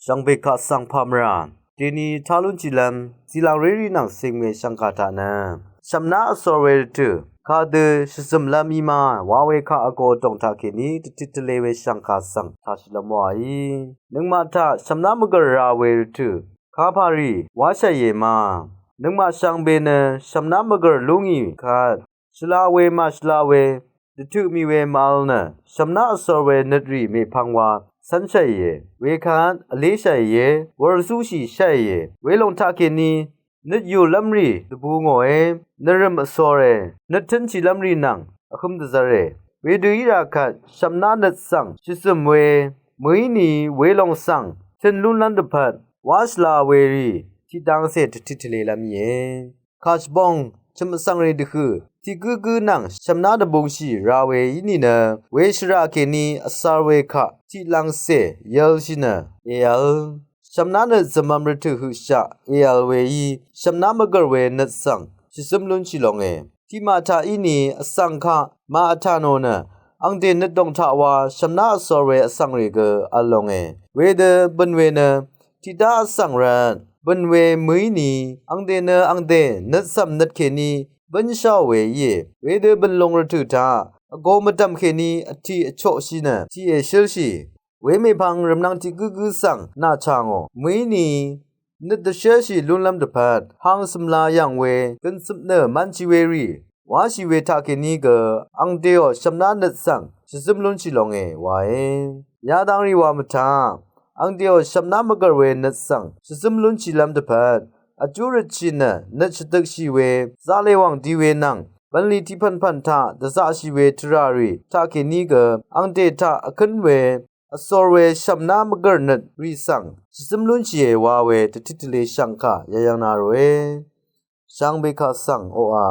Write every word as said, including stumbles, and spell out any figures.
Shvngbe kaq svng pàmvrà deni tá lúnshìlv́m zìlàng rérí nvng cing we shv̀ngkà taq nø shv̀mná vsor we rvtø̀ kadø shvzø̀mlv́m í ma wa we kaq vgō dòng taqkèní dvtit tvle we shv̀ngkà svng tāshìlv́m wàí. Nøngmaq taq shv̀mná mvgv̀r ra we rvtø̀ kapàrì wáshàìe ma. Nøngmaq shvngbe nø shv̀mná mvgv̀r lú ngì kvt shvla we màshvla we dvtøq mì we màvl nø shv̀mná vsor we nøt rì mèpvng wa cv́nshàìe. Wekvt vléshàìe, wur zúshìshàìe. Welòng taqkèní nøt yùlv́mrì dvbū ngòe, nvrø̀m vsore, nøt tǿnshìlv́mrì nvng vhǿm dvzv́re. Wedø í rà kvt shv̀mná nøt svng shvzø̀m we mø̀íni welòng svng tø̄n lúnlv́m dvpvt wáshvla werì tiqdangcè dvtit tvlelv́m íe. Kàshvbong chø̀m vsvng rì dvhø̀ tiq gǿgǿ nvng shv̀mná dvbungshì ra we í nìnø we shvrà kèní vsar we kaq tiqlvngcè yv̄lshì nø èv̄l. Shv̀mná nøt zø̀mvm rvtø̀ høqshaq èv̄l weí shv̀mná mvgv̀r we nøt svng shvzǿm lúnshì longe. Tiqmaq taq íni vsvng kaq màvtà nò nø angdè nøt dòng taq wa shv̀mná vsor we vsvng rì gø v̄l longe. Wedø bø̀n we nø tiqdá vsvng rvt bø̀n we mø̀íni angdè nø angdè nøt cv̀m nøt kèní bǿnsháò we íe. Wedø bø̀n lùng rvtø̀ taq vgō mvdv̀m kèní vtiq vchoqshì nø tiq èshǿlshì. Wemèpvng rvmnvng tiq gǿgǿ svng nà chà ngò mø̀íni nøt dvshǿlshì lúnlv́m dvpvt hang cø̀mla yv̀ng we gønzøp nø mv̄nshì werì wáshì we taqkèní gø angdèò shv̀mná nøt svng shvzǿm lúnshì longe wae. Yadang rì wà mvtaq angdèò shv̀mná mvgv̀r we nøt svng shvzǿm lúnshìlv́m dvpvt vjú røtshì nø nøt shvdøkshì we zaqlè wàng di we nvng bv̀nlì tiqpv̀npv̀n taq dvzaqshì we tvrà rì taqkèní gø angdè taq vkǿn we vsor we shv̀mná mvgv̀r nøt rì svng shvzǿm lúnshìe wa we dvtit tvle shv̀ngkà yayv̄ng na ròe. Shvngbe kaq svng oqà